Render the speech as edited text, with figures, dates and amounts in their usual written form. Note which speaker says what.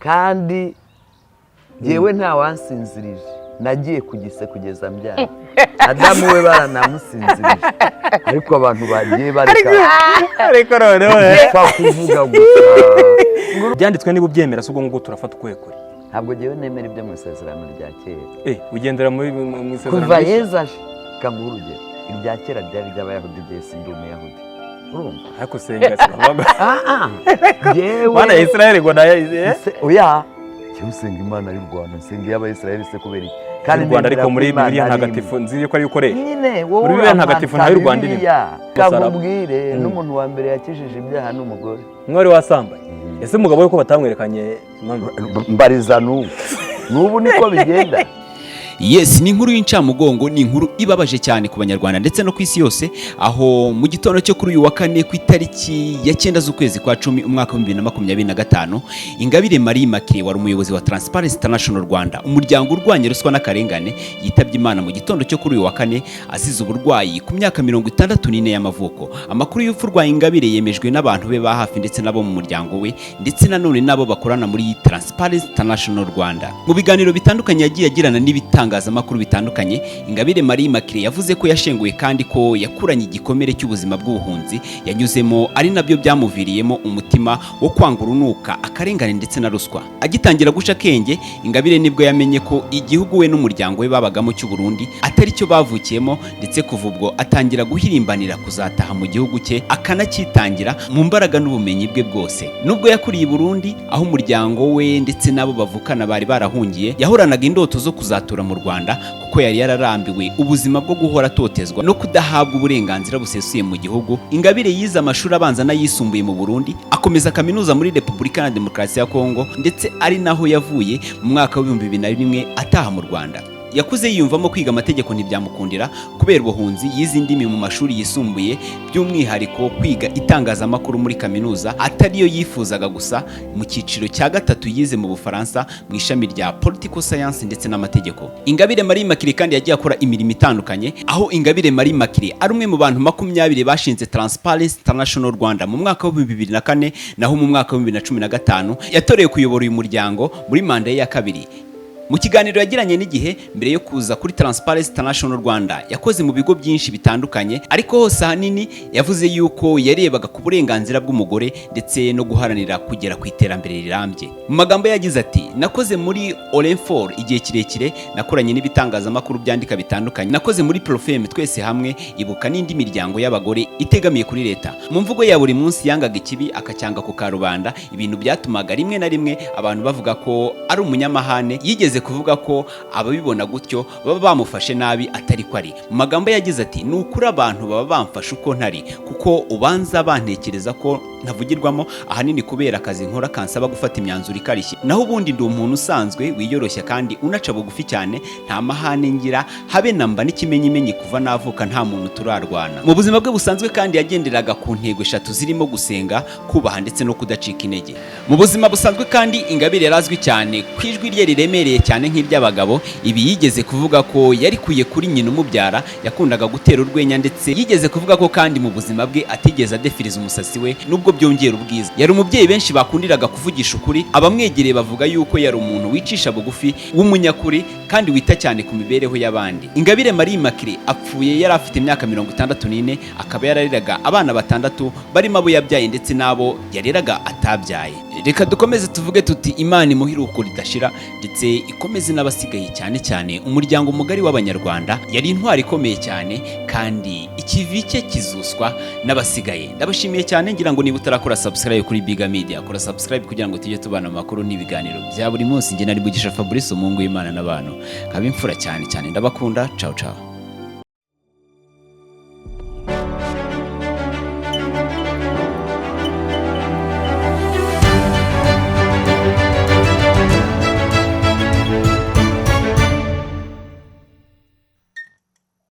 Speaker 1: Kandi yewe, ntawansinzirije, nagiye ku gise kugeza mbyaye. Adamu we baranamusinzirije, ariko abantu bagiye bareka
Speaker 2: Ariko noneho
Speaker 1: gupfa kuvuga gusa.
Speaker 2: Byanditswe, niba ubyemera, si ubwo ngubwo turafata ukuye kuri?
Speaker 1: Ntabwo ngewe nemera ibyo mu isezerano rya kera.
Speaker 2: Ugendera muri mu isezerano
Speaker 1: Kuva
Speaker 2: rishya.
Speaker 1: Yezu aje, kanguha urugero, irya kera ryari iry'Abayahudi, igihe sindi Umuyahudi, urumva?
Speaker 2: Ariko senga si bavuga.
Speaker 1: Ah, yewe.
Speaker 2: Mana ya Israel ngo nayo
Speaker 1: Oya, njyewe usenga Imana y'u Rwanda, nsenga iy'Abayisiraheli se kubera iki?
Speaker 2: Y'u Rwanda, ariko
Speaker 1: Nemera
Speaker 2: muri
Speaker 1: ko Imana
Speaker 2: Bibiliya
Speaker 1: ari
Speaker 2: Ntagatifu
Speaker 1: imwe.
Speaker 2: nzi yuko ariyo ukoresha.
Speaker 1: Nyine wowe
Speaker 2: Muri Bibiliya Ntagatifu ntayo y'u Rwanda irimo.
Speaker 1: Bibiliya.
Speaker 2: Umusaraba.
Speaker 1: Kamubwire, n'umuntu wa mbere yakijije ibyaha ni umugore.
Speaker 2: Mwari wasambaye ese umugabo we ko batamwerekanye impamvu?
Speaker 1: Mbariza n'ubu, n'ubu niko bigenda.
Speaker 3: Yes, ni inkuru y'incamugongo, ni inkuru ibabaje cyane ku Banyarwanda ndetse no ku isi yose, aho mu gitondo cyo kuri uyu wa kane, ku itariki ya 9 z'ukwezi kwa 10, umwaka wa 2025, Ingabire Marie Immaculée, wari umuyobozi wa Transparency International Rwanda, umuryango urwanya ruswa n'akarengane, yitabye Imana mu gitondo cyo kuri uyu wa kane, azize uburwayi, ku myaka 64 y'amavuko. Amakuru y'urupfu rwa Ingabire yemejwe n'abantu be ba hafi ndetse n'abo mu muryango we, ndetse nanone n'abo bakorana muri Transparency International Rwanda. Mu biganiro bitandukanye yagiye agirana n'ibitangazamakuru bitandukanye, Ingabire Marie Immaculée yavuze ko yashenguwe kandi ko yakuranye igikomere cy'ubuzima bw'ubuhunzi yanyuzemo, ari nabyo byamuviriyemo umutima wo kwanga urunuka akarengane ndetse na ruswa. Agitangira guca akenge, Ingabire nibwo yamenye ko igihugu we n'umuryango we babagamo cy'u Burundi atari cyo bavukiyemo, ndetse kuva ubwo atangira guhirimbanira kuzataha mu gihugu cye, akanacyitangira mu mbaraga n'ubumenyi bwe bwose. Nubwo yakuriye i Burundi, aho umuryango we ndetse n'abo bavukana bari barahungiye, yahoranaga indoto zo kuzatura mu Rwanda, kuko yari yararambiwe ubuzima bwo guhora atotezwa no kudahabwa uburenganzira busesuye mu gihugu. Ingabire yize amashuri abanza n'ayisumbuye mu Burundi, akomeza kaminuza muri Repubulika ya Demokarasi ya Kongo, ndetse ari naho yavuye mu mwaka wa 2001 ataha mu Rwanda. Yakuze yiyumvamo kwiga amategeko, ntibyamukundira kubera ubuhunzi. Yize indimi mu mashuri yisumbuye, by'umwihariko kwiga itangazamakuru muri kaminuza atariyo yifuzaga. Gusa mu cyiciro cya gatatu yize mu Bufaransa mu ishami rya political science ndetse n'amategeko. Ingabire Marie Immaculée kandi yagiye akora imirimo itandukanye, aho Ingabire Marie Immaculée ari umwe mu bantu 20 bashinze Transparency International Rwanda mu mwaka wa 2004, naho mu mwaka wa 2015 yatorewe kuyobora uyu muryango muri manda ye ya kabiri. Mu kiganiro yagiranye n'Igihe, mbere yo kuza kuri Transparency International Rwanda yakoze mu bigo byinshi bitandukanye, ariko hose ahanini yavuze yuko yarebaga ku burenganzira bw'umugore ndetse no guharanira kugera ku iterambere rirambye. Mu magambo yagize ati: "Nakoze muri Orinfor igihe kirekire, nakoranye n'ibitangazamakuru byandika bitandukanye, nakoze muri Profem, Twese Hamwe, Ibuka n'indi miryango y'abagore itegamiye kuri leta." Mu mvugo ya buri munsi, yangaga ikibi akacyanga ku karubanda, ibintu byatumaga rimwe na rimwe abantu bavuga ko ari umunyamahane. Yigeze kuvuga ko ababibona gutyo baba bamufashe nabi, atari ko ari. Mu magambo yagize ati: "Ni ukuri abantu baba bamfashe uko ntari, kuko ubanza bantekereza ko ntavugirwamo, ahanini kubera akazi nkora kansaba gufata imyanzuro ikarishye. Naho ubundi ndi umuntu usanzwe wiyoroshya kandi unaca bugufi cyane, nta mahane ngira habe namba, n'ikimenyimenyi kuva navuka nta muntu turarwana." Mu buzima bwe busanzwe kandi yagenderaga ku ntego eshatu zirimo gusenga, kubaha ndetse no kudacika intege. Mu buzima busanzwe kandi, Ingabire yari azwi cyane ku ijwi rye riremereye cyane nk'iry'abagabo. Ibi yigeze kuvuga ko yarikuye kuri nyina umubyara. Yakundaga gutera urwenya, ndetse yigeze kuvuga ko kandi mu buzima bwe atigeze adefiriza umusatsi we, nubwo byongera ubwiza. Yari umubyeyi benshi bakundiraga kuvugisha ukuri. Abamwegereye bavuga yuko yari umuntu wicisha bugufi, w'umunyakuri kandi wita cyane ku mibereho y'abandi. Ingabire Marie Immaculée apfuye yari afite imyaka 64, akaba yarareraga abana batandatu, barimo abo yabyaye ndetse n'abo yareraga atabyaye. Reka dukomeze tuvuge tuti: "Imana imuhe iruhuko ridashira, ndetse ikomeze n'abasigaye, cyane cyane umuryango mugari w'Abanyarwanda." Yari intwari ikomeye cyane, kandi ikivi cye kizuswa n'abasigaye. Ndabashimiye cyane. Ngira ngo niba utarakora subscribe kuri Biga Media, kora subscribe kugira ngo tujye tubana amakuru n'ibiganiro bya buri munsi. Njye nari Mugisha Fabrice, umuhungu w'Imana n'abantu, nkaba imfura cyane cyane. Ndabakunda, ciao ciao.